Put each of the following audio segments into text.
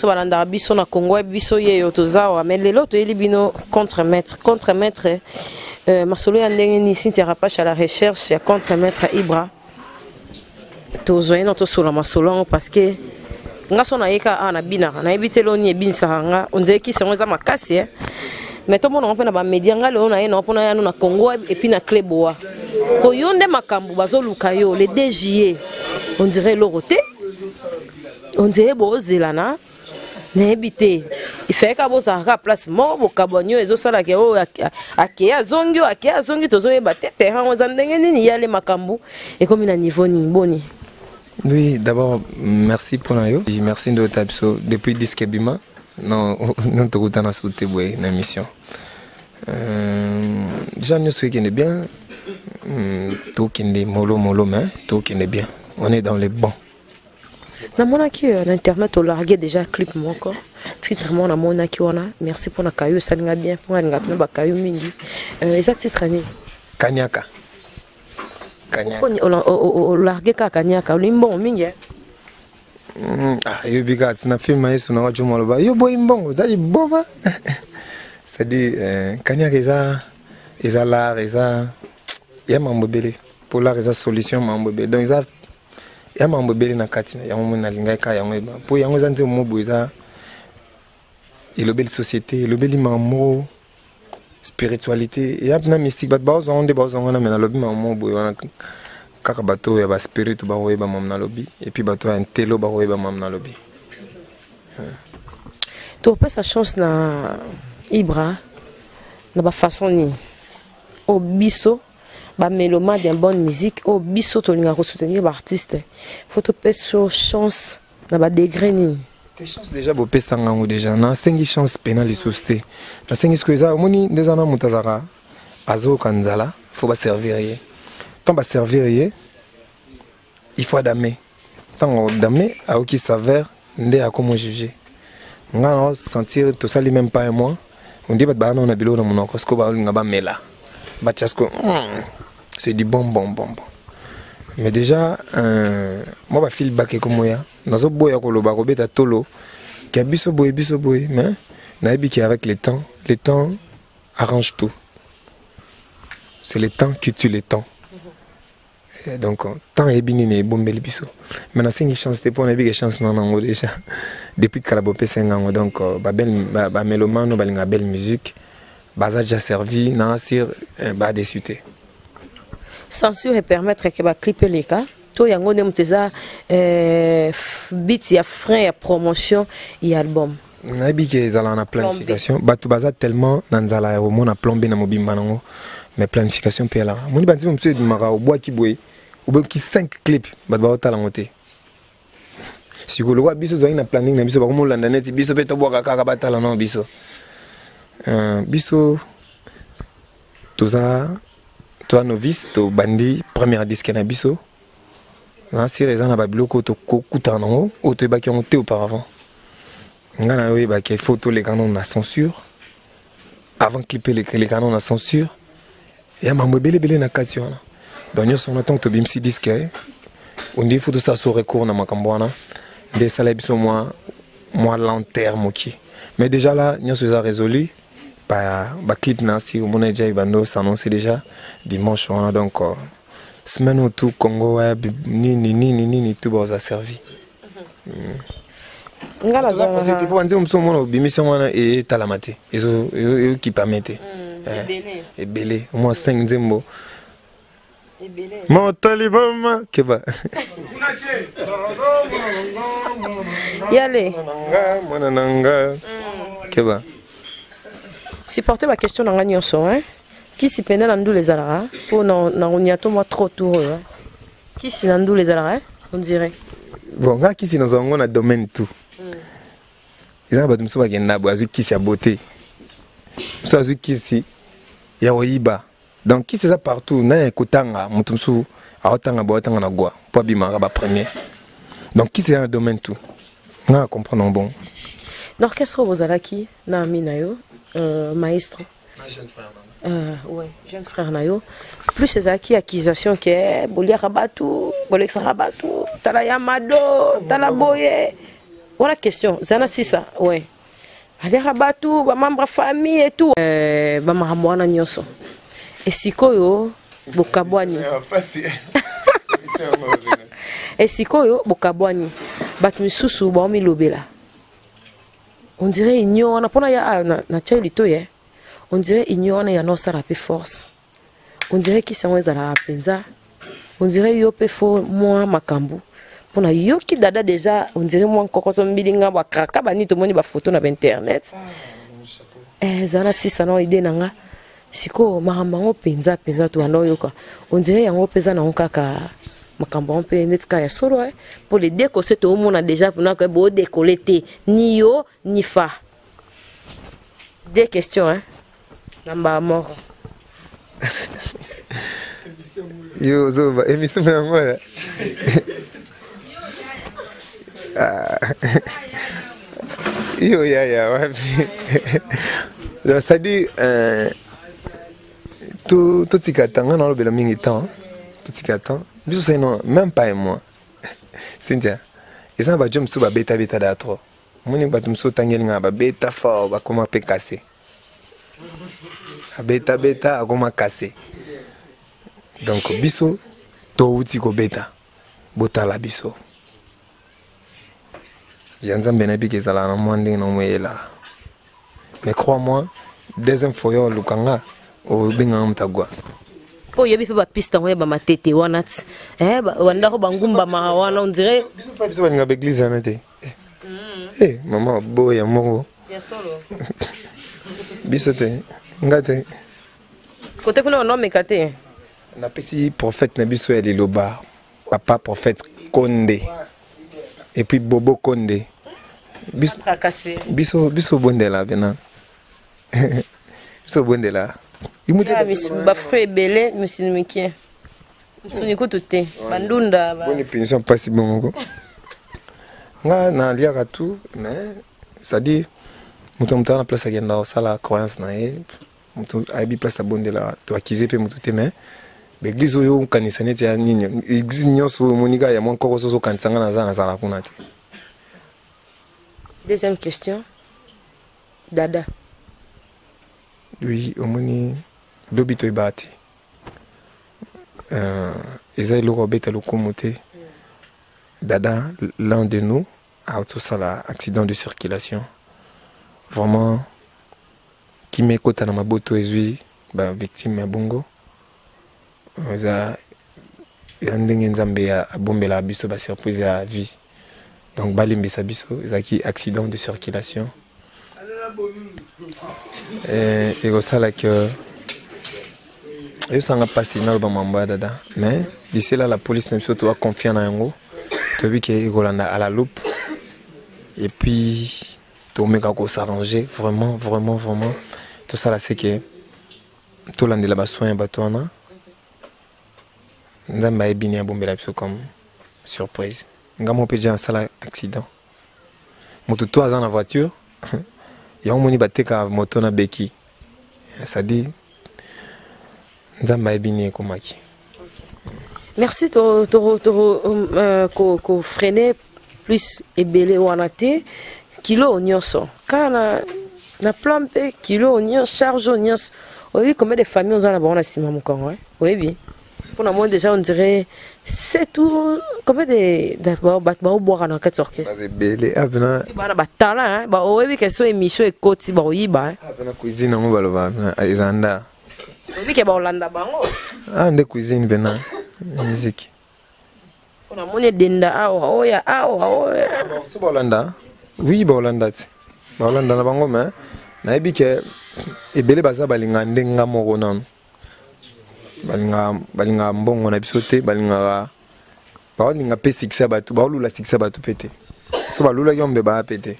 Nyonso balandaka biso na Congo, biso yeyo toza awa, mais lelo toyeli bino contre maître, contre maître masolo ya ndenge nini. Cynthia Rapache à la recherche ya contre maître Ibra. Tozwa ye na tosola masolo yango parce que nga so nayeka awa nabinaka, nayebi te loni ebinisaka nga, onzele kisi yango eza makasi, eh. Mais tomonaka mpe na bamédia. Nga lelo naye nao mpona yano na Congo et puis na Clé Boa, po yo nde makambo bazoluka yo le 2 juillet. On dirait eloko te, on dirait bozelana, nayebi te. Ifayeka bozalaka kaka place moko, bokabwani oyo ezosalaka oyo akeye azongi, oyo akeye azongi, tozoyeba te terrain yango eza ndenge nini. Yale makambo ekomi na niveau nini? Boni? Oui, d'abord, merci pour yo. Merci de biso depuis disque bima. Non, non, tokutana su te boye na mission. Déjà nyonso ekende bien. Tokende molo molo, mais tokende bien. On est dans les bons. Namonaki na internet olargue déjà clip moko, titre moko namonaki wana. Merci mpona kayo, esalinga bien mpo alinga mpena bakayo mingi. Eza titre nini? Kaniaka. Kaniaka. Olargue kaka kaniaka, olingi mbongo mingi, eh? Ah, yobi kaka tina film ya Yesu na wajo maloba yo boyi mbongo eza liboma. C'est-à-dire kaniaka eza l'art, eza ya mambo ebele, po l'art eza solution mambo ebele. Donc eza ya mambo ebele na kati na yango. Moni nalingaki kaka yango eba, mpo yango eza nzembo mo boye eza elobeli société, elobeli makambo moko spiritualité, eya mpena mystique. Bato bazwa ngo nde bazwa ngo wana, me nalobi makambo moko boye wana kaka bato oyo ya baspiritu bakoyeba makambo nalobi, et puis bato ya ntelo bakoyeba makambo nalobi. Topesa chance na Ibra na bafaçon nini oyo biso bamélomane ya bonne musique, oyo biso tolingaka kosoutenir baartiste, faut topesa yo chance na badegré nini? Te, chance déjà bopesanga yango déjà. Nasengi chance pena lisusu te, nasengi sikoyo eza omoni nde eza na moto azalaka azoyoka nzala, faut baservir ye. Ntango baservir ye, il faut adame. Ntango adame, ayoki saveur nde akomo juge. Nga na sentir tosali même pas un mois, ondie bato baa nao na biloko na monoko, sikoyo baolinga bamela batya sikoyo, c'est du bon bon bon bon. Mais déjà mwa bafeedback ekomoya. Nazoboya koloba kobeta tolo ke biso boye, biso boye, mais nayebi ke avec le temps, le temps arrange tout. C'est le temps qui tue le temps. Et donc temps eyebi nini ebombeli biso. Mais nasengi chance te, mpo nayebi ke chance na nango déjà depuis kala bopesa ngango. Donc bamélomane balingaka belle musique baza déjà servi na sur badéçu te. Censure epermettre ke baclip eleka to yango nde moto eza bit ya frein ya promotion ya album? Nayebi ke ezalaka na planification. Bato baza tellement na nzala ya komona plan B na mobimba nango, mais planification mpe elaka. Moni banzembo mosusu ebimaka, obwaki boye, obwaki 5 clip, bato baotala yango te. Sikoyo lokola biso tozalaki na planning na biso, bakomolanda neti biso mpe tobwaka kaka batala nao biso. Biso toza novice, tobandi première disque na biso na sire, eza na babiloko oyo tokokutana nango oyo toyebaki yango te auparavant. Ngai na oyebaki il faut toleka nano na censure avant clip eleka nano na censure ya mambo ebele ebele na kati wana. Donc nyonso wana, ntango tobimisi disque, ondi faut tosala so recours na makambo wana nde esala biso mwa lenteur mokie. Mais déjà là nyonso eza résolu. Baclip na si omona déjà ebando s'annonce déjà dimanche wana. Donc semaine oyo tout Congo Web nini nini nini tout baoza servi. Nga nazala Po banzembo mosusu omona obimisi yango wana etalama te, ezokipame te. Ebele omwa 5 nzembo motali boma keba. Yale. Mwana na nga keba. Supporte baquestion na nga nyonso, hein? Kisi pene na ndula ezalaka mpo na koniato mwa trop tour oyo. Kisi na ndula ezalaka, on dirait. Bon, nga kisi nazwa yango na domaine tout. Eza na bato mosusu bakenda boye, azwi kisi ya beauté, mosusu azwi kisi ya koyiba. Donc kisi eza partout. Na ya kotanga, moto mosusu aotanga boye, aotanga na gwa mpo abimaka bapremier. Donc kisi eza na domaine tout. Nga na comprendre bon. Na orchestre oyo bozalaki na ami na yo maestro, ouais, jeune frère na yo, plus ezalaki accusation ke boliaka bato, bolekisaka bato, tala ya mado, tala boye. Wana question zana sisa ouais aliaka bato bamembre ya famille et tout bamakambo wana nyonso esikoyo bokabwani. Esikoyo bokabwani, bato misusu baomilobela, on dirait union wana mpona ya na tia lito ye, on dirait union wana ya nosala mpe force, on dirait kisi yango ezalaka mpenza, on dirait yo mpe fo mwa makambo mpona yoki dada déjà, on dirait mwa nkokoso mbilinga bakraka bani tomoni bafoto na bainternet. Ezala na sisa na idée na nga. Sikoyo makambo yango mpenza mpenza tobanda oyoka, on dirait yango mpe eza nango kaka makambo yango mpe neti kaka ya solo, mpo le deux kose toomona déjà mpona boodekole te, ni yo ni fa. Deux questions, hein, na mbala moko. Yo ozoba émission yango ya yo yaya wapi? C'est-à-dire totika temps, nga nalobela mingi temps, totika temps biso sai non, même pas un mois. Cynthia, eza na bajo mosusu babetabeta da trop. Omoni bato mosusu otangeli nga babeta fort, bakoma mpe kase, abetabeta akoma kase. Donc biso touti kobeta, botala biso ya Nzambe nayebi ezalaka na mwa ndenge na omoyelaka. Mais crois moi, deuxième fois yo oluka nga, obenganga moto agwa. Mpo oyebi mpe bapiste yango ya bamatete wana ti bandako bangumbamaka wana, on dirait. Biso mpa biso balinga baeglise wana te. Mama boya moko biso te, nga te. Kote kuna banda te. Napesi prophète na biso ya liloba, papa prophète Konde et puis Bobo Konde. Biso biso biso bondela pena, biso bondela. Bafruit ebele, misini mike, misuni kutu te, bandunda. Boni punition mpasi bongo. Nga naliaka tout, mais c'est-à-dire moto na place akenda kosala croyance na ye, moto ayebi place abondela. Toakize mpe moto te, mais baeglise oyo okanisa neti ya nini, église nyonso oyo omoni kaka ya mwa nkoko soso okanisa, nga naza nazala kuna te. Deuxième question, dada. Oui, omoni lobi toyebaka te. Eza eloko obeta lokumu te. Dada, l'un de nous atosala accident de circulation. Vraiment kimia ekota na maboto ezwi bavictime ya bongo. Eza eza ndenge Nzambe abombelaka biso basurprise ya vie. Donc balimbisa biso, ezalaki accident de circulation. Ekosala ke eyosanga mpasi naloba mambo ya dada, mais d'ici là la police na biso toa confiant na yango, toyebi ke ekolanda à la loupe et puis tomeka kosarranger vraiment vraiment vraiment. Tosala se ke tolandela basoin ya bato wana. Nzambe ayebi nini abombela biso comme surprise. Nga moko mpe déjà nasala accident. Moto to aza na voiture yango moni bateka moto na beki, c'est-à-dire Nzambe ayebi nini ekomaki. Merci. To to to ko ko freiner plus ebele wana te. Kilo nyonso kaka na plan mpe kilo nyonso, charge nyonso. Oyebi combien de famille oza na bango na nsima mokongo, eh? Oyebi mpona moi déjà on dirait c'est tout combien de bato baobwaka na kati orchestre? Ebele apena. Bana batalent, oyebi ke so émission ekoti bakoyiba. Apena cuisine yango baloba eza nda. Oyebi ke baolanda bango. Ah, nde cuisine pena musique. Mpona moni edenda awa, oya awa, oya. So baolanda, oui, baolanda ti baolanda na bango, mais nayebi ke ebele baza balingaka nde nga moko nano balingaka mbongo na biso te, balingaka baolinga mpe succès ya bato, baolula succès ya bato mpe te. So balulaki yo mbe baya mpe te.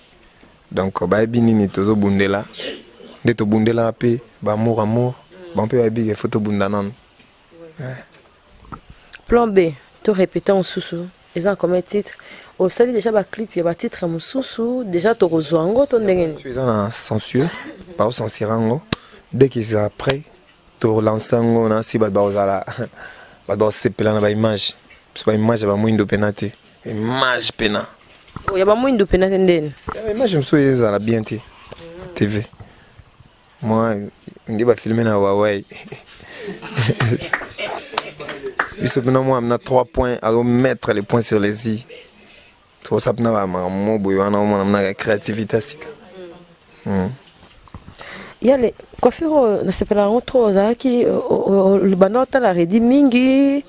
Donc bayebi nini tozobundela, nde tobundelaka mpe baamour amour bango mpe bayebi ke fo tobunda nano. Plan B, to répéta mosusu eza combien titre osali déjà? Baclip ya batitre mosusu déjà tokozwa yango to ndenge nini? Eza na censure, baocensure yango. Dès que eza prêt, tolance yango na si bato bakozala, bato bakosepela na baimage biso, baimage ya bamwindo mpena te, image mpena. Oh, ya bamwindu mpena te ndeni. Image mosusu ezala bien te na TV. Moi nde bafilme na Huawei. Biso mpena mwa na 3 points azo mettre les points sur les i. Tosa mpena bamakambo boye wana omona mnaka créativité ya sika. Yale coiffure oyo nasepela yango trop, ozalaki banda otala redi mingi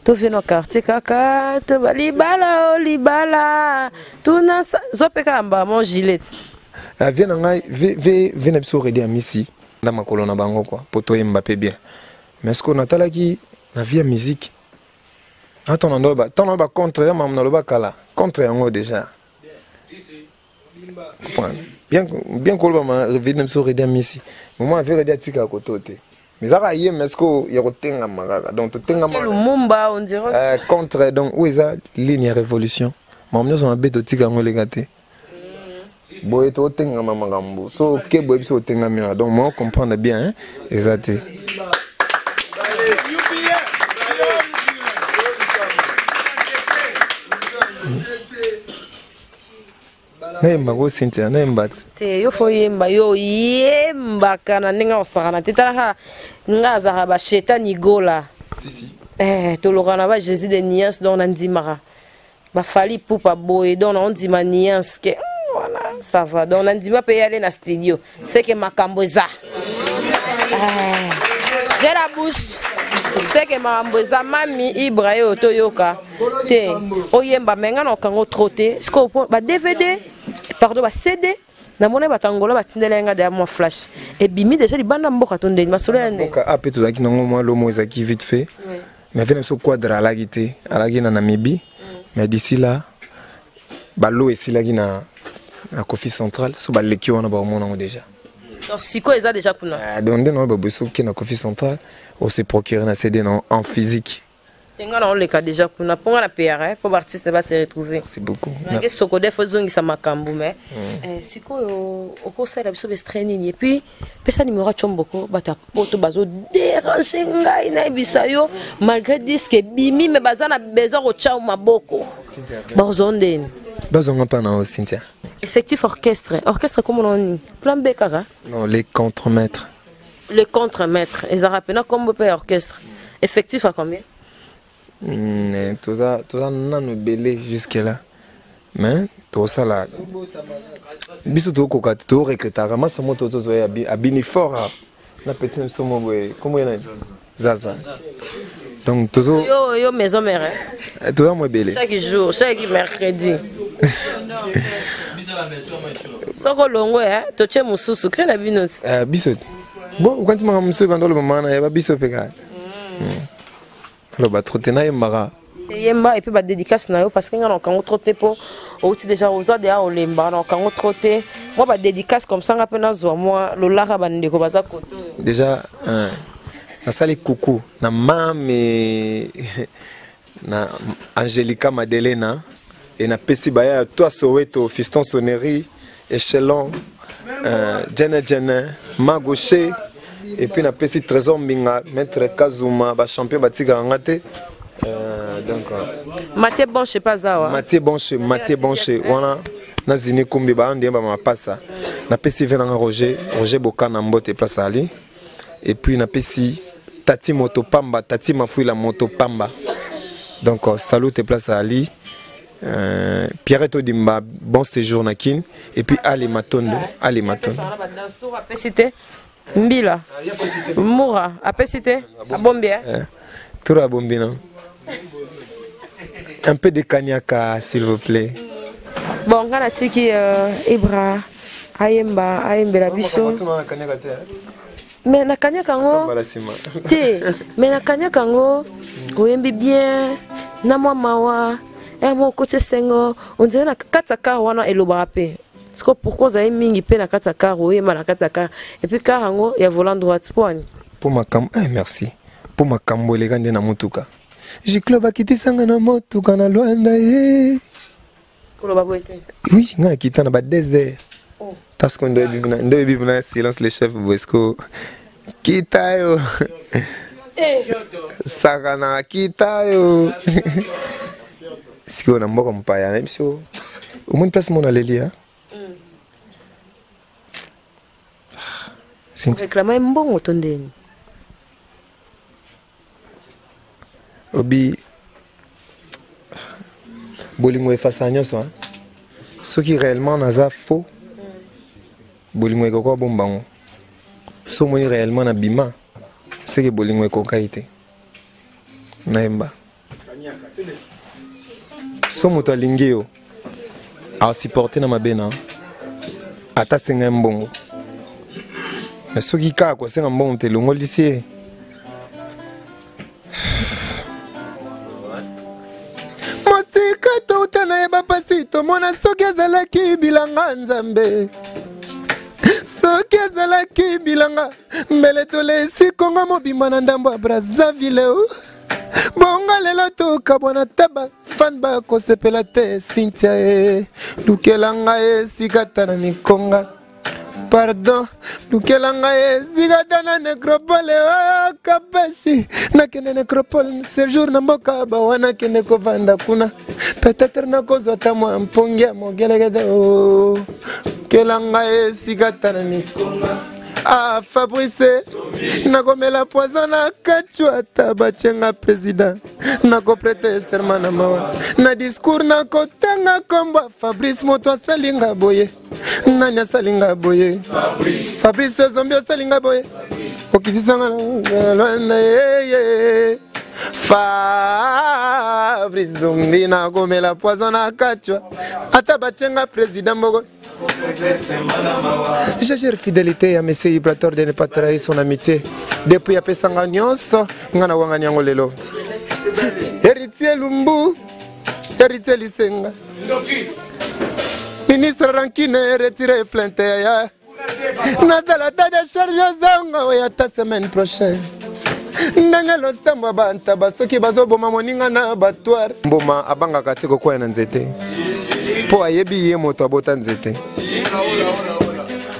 tovie na quartier kaka to balibala o libala tuna zwa mpe kaka mbala mo gilet. Vie na ngai, vie na biso redi ya misi na makolo na bango quoi, po toyemba mpe bien. Mais ce que natalaki na vie ya musique, ntango naloba bacontre ya mamu, naloba kala contre yango déjà. Bien bien koloba ma vie na biso redi ya misi moment ave redi atikaka koto te, mais ezaka ye, mais ce ya kotengama kaka, donc totengama. Lumumba, on dirait. Contre, donc oyo eza ligne ya révolution, makambo nyonso mabe totika yango eleka te boye, totengama makambo so ke boye biso otengami wana, donc moi comprendre bien eza te. Nayemba ko Cynthia, nayemba te. Te, yo fo yemba, yo yembaka na ndenge osakana te. Talaka nga azalaka bashetani gola. Si si. Eh, toloka na ba Jésus de nuance, donc nandimaka bafali pupa boye, donc naondima nuance ke wana ça va, donc nandima mpe yale na studio c'est que makambo eza. J'ai la bouche, c'est que makambo eza. Mami Ibra oyo toyoka te, oyemba me nga na okango trop te. Sikoyo ba DVD, pardon, ba CD, namoni bato Angola batindela nga deya mwa flash, ebimi déjà libanda mboka to ndeni masolo ya ndenge. Mboka ape tozalaki nango mwa lomo ezalaki vite fait, mais ave na biso quadre alaki te, alaki na Namibie, mais d'ici là balo esilaki na Kofi Central, so baleki wana baomona yango déjà. Donc sikoyo eza déjà kuna. Donc nde nango baboye, soki na Kofi Central ose procure na CD na en physique. Te, nga na oleka déjà kuna mpo nga na pr mpo baartiste base retrouver. Merci beaucoup. Nange sokode fo ezongisa makambo, mais sikoyo okosala biso baextrait nini? Et puis pesa numéro ya Tiomboko, bato ya poto bazodéranger ngai, nayebisa yo, malgré disque ebimi, mais baza na besoin kotya maboko, bakozwa ndeni? Bazwanga mpa na yo, Cynthia. Effectif orchestre komona nini, plan B kaka? Non, les contremaîtres. Le contremaître ezalaka mpena kombo mpe ya orchestre. Effectif à combien? Toza nano ebele jusque là, mais tozosala biso tokoka te, torekretaka masa moto tozwa ye abini fort na petit na biso mo boye, kombo ye nani, Zaza, donc tozo Yo maison mère? Toza mo ebele. Chaque jour, chaque mercredi soko olongo totie mosusu cre na bino ti. Biso bon, okanti makambo mosusu ebanda oloba mama na yeba biso mpe kaka loba trop te, nayembaka. Yemba, et puis badédicace na yo, parce que nga na okango trop te mpo outi déjà, oza deya olembaka na okango trop te. Mwa badédicace comme ça, nga mpe nazwa mwa lolaka, bandeko baza koto. Déjà nasali kuku na mame na Angelica Madelena e napesi baya to Soweto, Fiston Sonnerie, Échelon, Jene Jene Magaucher, et puis napesi Trésor Mbinga, Maître Kazuma, bachampion batikaka nga te. Donc Mathieu Bonche pas awa? Mathieu Bonche, Mathieu Bonche wana nazini kumbi baandeyemba mapasa. Napesi ve nanga Roger, Roger Bokana, mbote place ali. Et puis napesi Tati Moto Pamba, Tati Mafuila Moto Pamba, donc salut te place ali. Pierre Todimba, bon séjour na Kin, et puis Ali Matondo, Ali Matondo. Apesi te Mbila Mura, apesi te, abombi? Tour abombi, non, un peu de kanyaka, s'il vous plaît. Bon, nga natiki Ibra ayemba, ayembela biso, mais nakanyaka yango te, mais nakanyaka yango oyembi bien na mwa mawa mwa okoti esengo, on dirait na kati ya car wana elobaka mpe. Siko pourquoi ozali mingi mpe na kati ya car, oyemba na kati ya car, et puis car yango ya volant droite, mpo wani? Mpo makambo, merci, mpo makambo eleka nde na motuka, Giclo bakitisanga na motuka na Lwanda ye. Koloba boye te. Oui, ngai akita na ba désert parce que ndo yebi na silence le chef bosco kita yo sakana kita yo sikoyo na mboka mopaya na biso. Omoni place mona leli ya. Cynthia. Réclame mbongo to ndeni. Obi bolingo efasa nyonso hein? Soki réellement naza faux bolingo ekoki abomba yango. So omoni réellement na bima seke bolingo ekokai te. Nayemba. So moto alingi yo asupporte na mabe na ata asenga ye mbongo, mais soki kaka kosenga mbongo te elongolisi ye. Mosika touta nayeba mpasi tomona, soki ezalaki bilanga nzambe, soki ezalaki bilanga mbele tolesi Kongo mobimba na ndambo ya Brazzaville. Bongo lelo tokabwana, taba fan bakosepela te. Cynthia e, lukela ngai esika ta na mikonga, pardon, lukela ngai esika ta na nécropole oyo kapashi. Nakende nécropole séjour na mboka bawa, nakende kovanda kuna, peut-être nakozwa ta mwa mpongi ya mogelekete. O lukela ngai esika ta na mikonga. Ah, Fabrice, nakomela poison na kati ata batyenga président, nakoprete serment na mawa, na discours nakotanga kombo Fabrice. Moto asalinga boye nani? Asalinga boye Fabrice Zombi, osalinga boye, okitisanga na ye. Fabrice Zombi, nakomela poison na kachwa ata batyenga président moko. Je gère fidélité ya monsieur Ibrator de ne pas trahir son amitié. Depuis apesanga nyonso, nga na wangani yango lelo. Héritier Lumbu, héritier Lisenga. Ministre Rankine retiré plainte ya. Nazala ta de charge ozonga oyo ata semaine prochaine. Ndenge losambo ya bantaba soki bazoboma moninga na abattoir. Mboma abangaka te kokwea na nzete mpo ayebi ye moto abota nzete.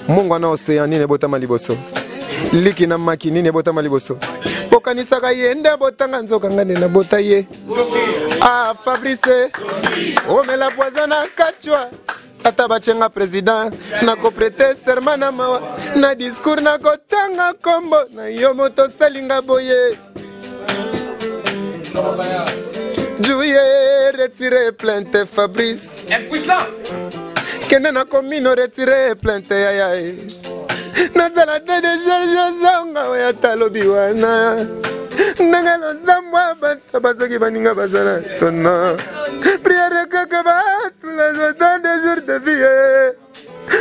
Mbongo wana océan nini ebotama liboso? Liki na maki nini ebotama liboso? Bokanisaka ye nde abotanga, nzoka nga nde nabota ye. Ah, Fabrice, omela poison na kachwa ata batyenga président, nakoprete serment na mawa, na discours nakotanga kombo na yo. Moto osalinga boye juye, retire plainte. Fabrice, kende na commune, retire plainte yaya. Nazala te de charge ozonga oyo ata alobi wana. Ndenge losambo bato basoki baninga bazala tono priere kaka batula dans des jours de vie.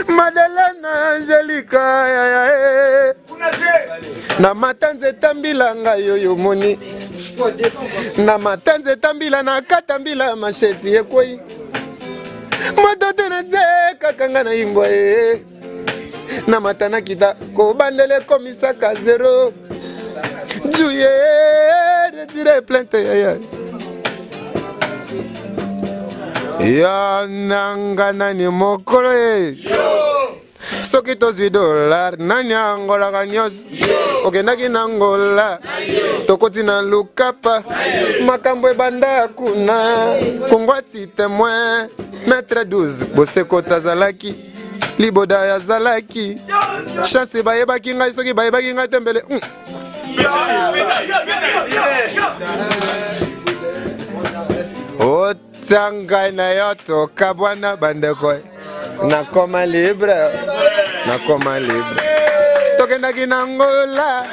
Madeleine Angélika yaya, na mata nzeta mbila ngai oyo moni, na mata nzeta mbila, na kata mbila, masheti ekwei, moto te na se kaka nga na imbwa ye. Na mata nakita kobandela ekomisaka zero. Juye, retire plainte yaya ya nanga. Nani mokolo ye soki tozwi dollar, nani angolaka nyonso? Okendaki na Ngola, tokoti na Lukapa, makambo ebanda kuna. Kongwati témoin, maître 12 Boseko tazalaki, liboda azalaki, chance bayebaki ngai. Soki bayebaki ngai te mbele Ota ngai na yo tokabwana. Bandeko, nakoma libre, nakoma libre. Tokendaki na Ngola,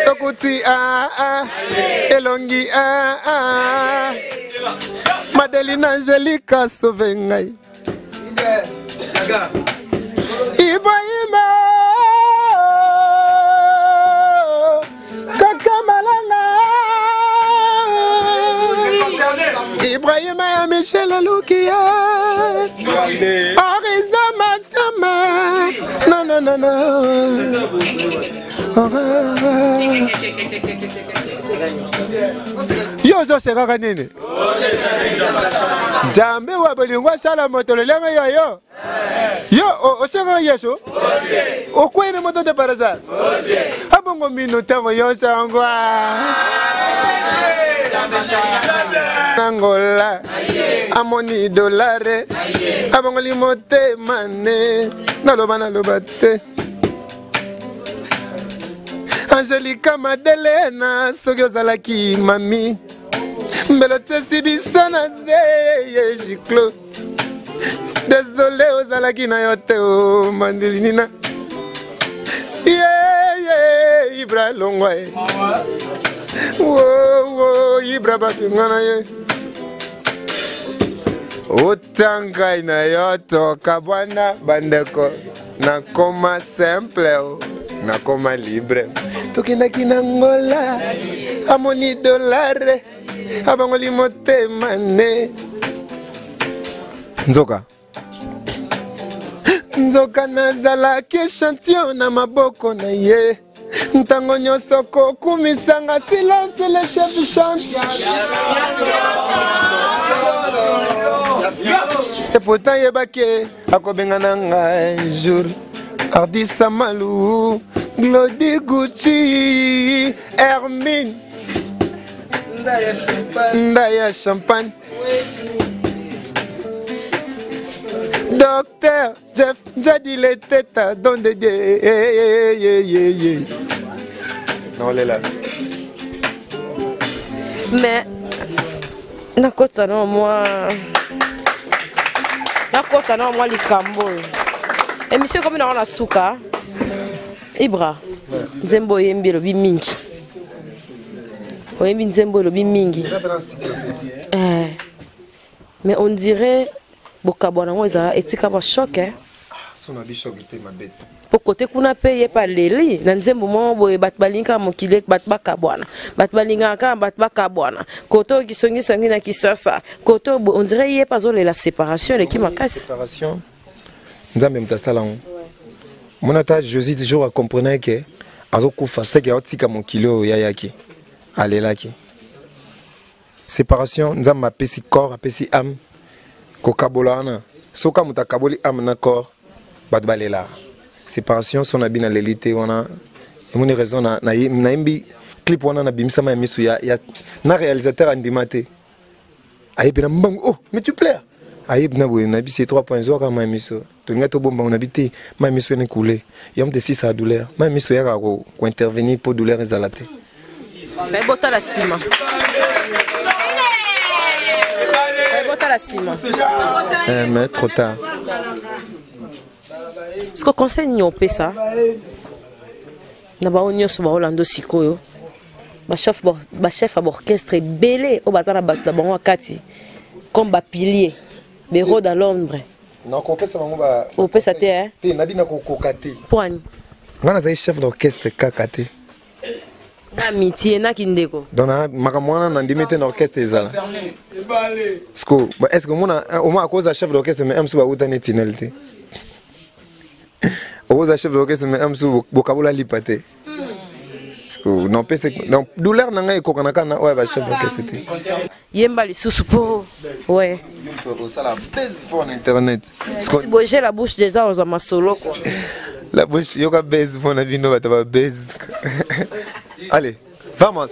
tokuti aa elongi aa Madelina Angelika sauve ngai. Ibrahima Kaka Malanga, Ibrahima ya Michel Alukia, Ariza Masama, non non non non. Yo ozosekaka nini? Nzambe wa bolingo asala moto lolenge yo yo yo osekaka Yesu okwei na moto te par hasard abongo mino ntango nyonso yango. Angola amoni dolare abongoli motema ne naloba naloba te. Angelika Madelena soki ozalaki mami mbelo tesi biso na ze giclo. Désolé ozalaki na yo te o mandilinina ye ye Ibra longwa ye wo wo Ibra bapinga na ye otangai na yo tokabwana bandeko nakoma simple o nakoma libre tokendaki na Angola amoni dolare abongoli motema ne nzoka nzoka nazalaki echantillon na maboko na ye ntango nyonso kokumisanga silence le chef chante et pourtant yebaki akobengana ngai jour Ardisa Malou Glody Gucci Hermine Ndaya Champagne Docteur Jeff Njadi le teta don de Dieu. Non, lela. Mais nakota na mwa nakota na mwa likambo oyo émission ekomi nango na suka. Ibra, nzembo oyembi elobi mingi, oyembi nzembo elobi mingi, mais on dirait bokabwana yango ezala etika ba choc eh. Po kote kuna mpe ye mpe aleli na nzembo moko boye, bato balingi kaka mokili, bato bakabwana, bato balingaka kaka bato bakabwana, kote oyo kisongisongi na kisasa, kote oyo boye, on dirait ye mpe azolela séparation eleki makasi. Séparation nzambe moto asala yango. Mona ata Jésus toujours acomprenait ke azokufa seke aotika mokili oyo yayaki alelaki séparation. Nzambe apesi corps, apesi âme, kokabola wana soki moto akaboli âme na corps, bato balelaka séparation. So na bino aleli te wana, emoni raison nayembi clip wana nabimisama ya miso ya na réalisateur andima te, ayebi na mbangu oh mais tu pleures, ayebi na boye nayebisi ye 3 points zwaka mai miso tolinga tobomba ngo nabi te mai miso ene coule ya moto esisa ya douleur mai miso eyaka kointervenir mpo douleur ezala te. Mais botala nsima, botala nsima. Mais trop tard. Parce que conseil nini opesa na bango nyonso baolanda sikoyo, bachef ya baorchestre ebele oyo baza na bato na bango ya kati comme bapilier bero dans l'ombre? Nakopesa bango opesa te eh? Te, nabi nakokoka te. Poani? Nga nazali chef d'orchestre kaka te. Na amitié na kindeko. Donc makambo wana nandimi te na orchestre ezala siko. Est ce que omona omona akoza chef d'orchestre mais mosusu bauta neti nel te, okoza chef d'orchestre mais mosusu bokabola lipa te. Non, pese donc douleur na ngai ekokana kaka na oyo ya bachef d'orchestre te. Yemba lisusu po ouais. Osala base mpo na internet. Boje la bouche déjà ozwa masolo quoi. La bouche yoka base mpo na bino bato ba base. Allez, vamos.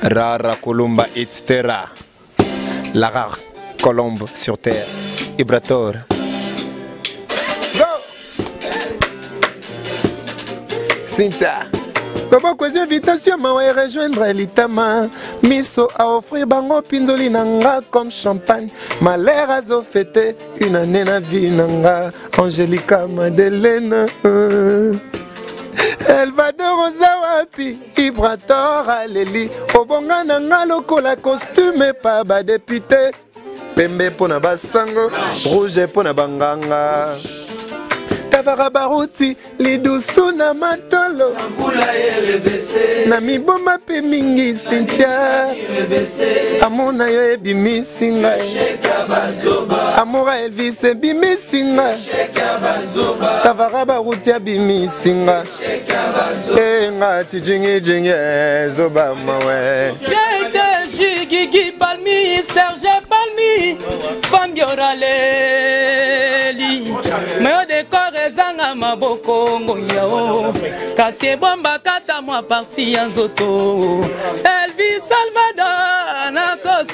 Rara Colomba etc. La rare colombe sur terre. Ibrator. Go! Cynthia. Loboko ezwi invitation mawa e rejoindre litama miso aoffrir bango mpinzoli na nga comme champagne malheur azofete une année na vie na nga Angélika Madelena Elvador oza wapi Ibrator aleli obonga na nga lokola costume pa badepute pembe mpo na basango rouge mpo na banganga tavara baruti lidusu na matolo na miboma mpe mingi Cynthia amour na yo ebimisi ngai amour ya Elvis ebimisi ngai tavara baruti abimisi ngai enga tijingijingi zoba mawe. Gigi Palmi, Serge Palmi, Fambioraleli. Mayo décor ezanga maboko ngoyao, kasi ebombaka ata mwa parti ya nzoto. Elvis Salvador.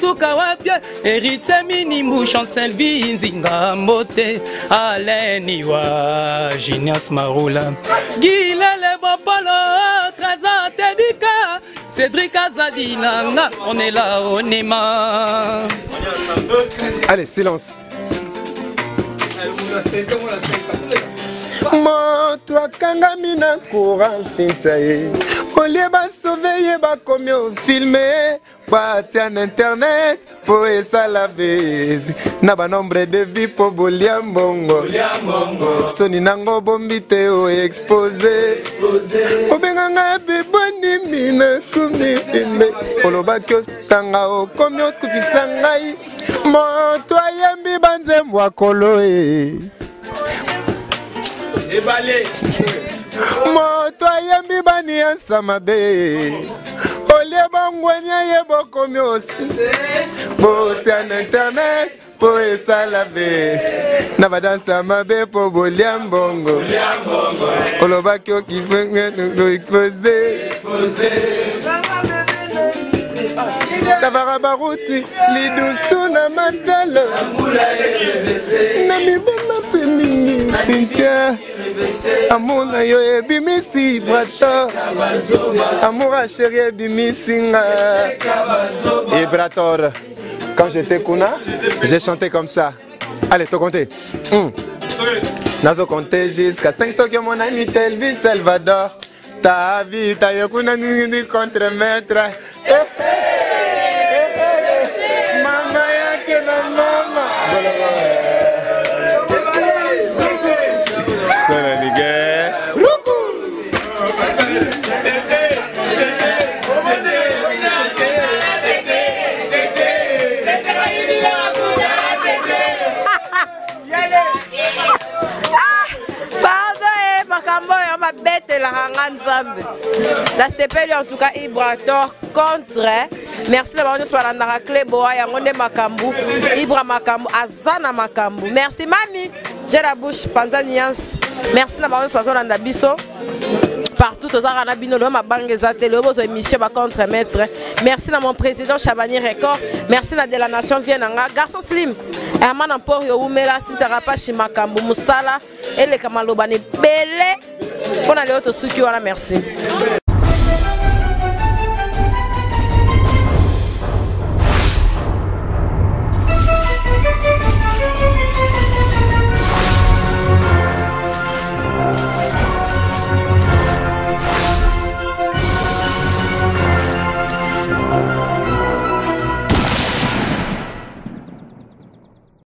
Tokosuka wapi? Héritier Minimbu, Chancelvi Nzinga Mbote, Alain Iwa, Genias Marula, Guilele Bopolo, Trésor Tedika, Cédric Azadinanga, on est là, on est marre. Allez, silence. Moto akangami na courant Cynthia ye olie basauve ye bakomi ofilme batia na internet mpo esala base na banombre de vie mpo bolia mbongo soni nango bombi te oexpose obenga ngai bebonimi nakomi pembe olobaki otanga okomi okufisa ngai moto ayembi banzembo akolo e Ebale. Moto ayembi baniansa mabe olie bongwenya ye bokomi osi botia na internet mpo esala be na badansa mabe mpo bolia mbongo olobaki okiexpose Tavara baruti lidusu na matalo na miboma mpe mingi Cynthia amour na yo ebimisi brator amour ya chéri ebimisi nga Ibrator. Quand j'étais kuna, j'ai chanté comme ça. Allez, to compter. Nazo compter jusqu'à 5 soki omonani Telvis Salvador. Ta vie, ta yo kuna nini contre maître. Eh, eh, eh, mama yake na mama. Tona nige. Ruku. Pardon, eh, makambo oyo mabetelaka nga nzambe nasepeli en tout cas Ibrator contre merci na bango nyonso balandaka clé boa yango nde makambo Ibra makambo aza na makambo merci mami j'ai la bouche panza nuance merci na bango nyonso bazolanda biso partout tozalaka na bino lelo mabanga eza te lelo bozwa émission ba contre maître merci na mon président Chabani Record merci na de la nation vie na nga garçon slim Herman Emporio wumela Cynthia Rapashi makambo musala eleka maloba na ebele mpo na lelo tosuki wana merci.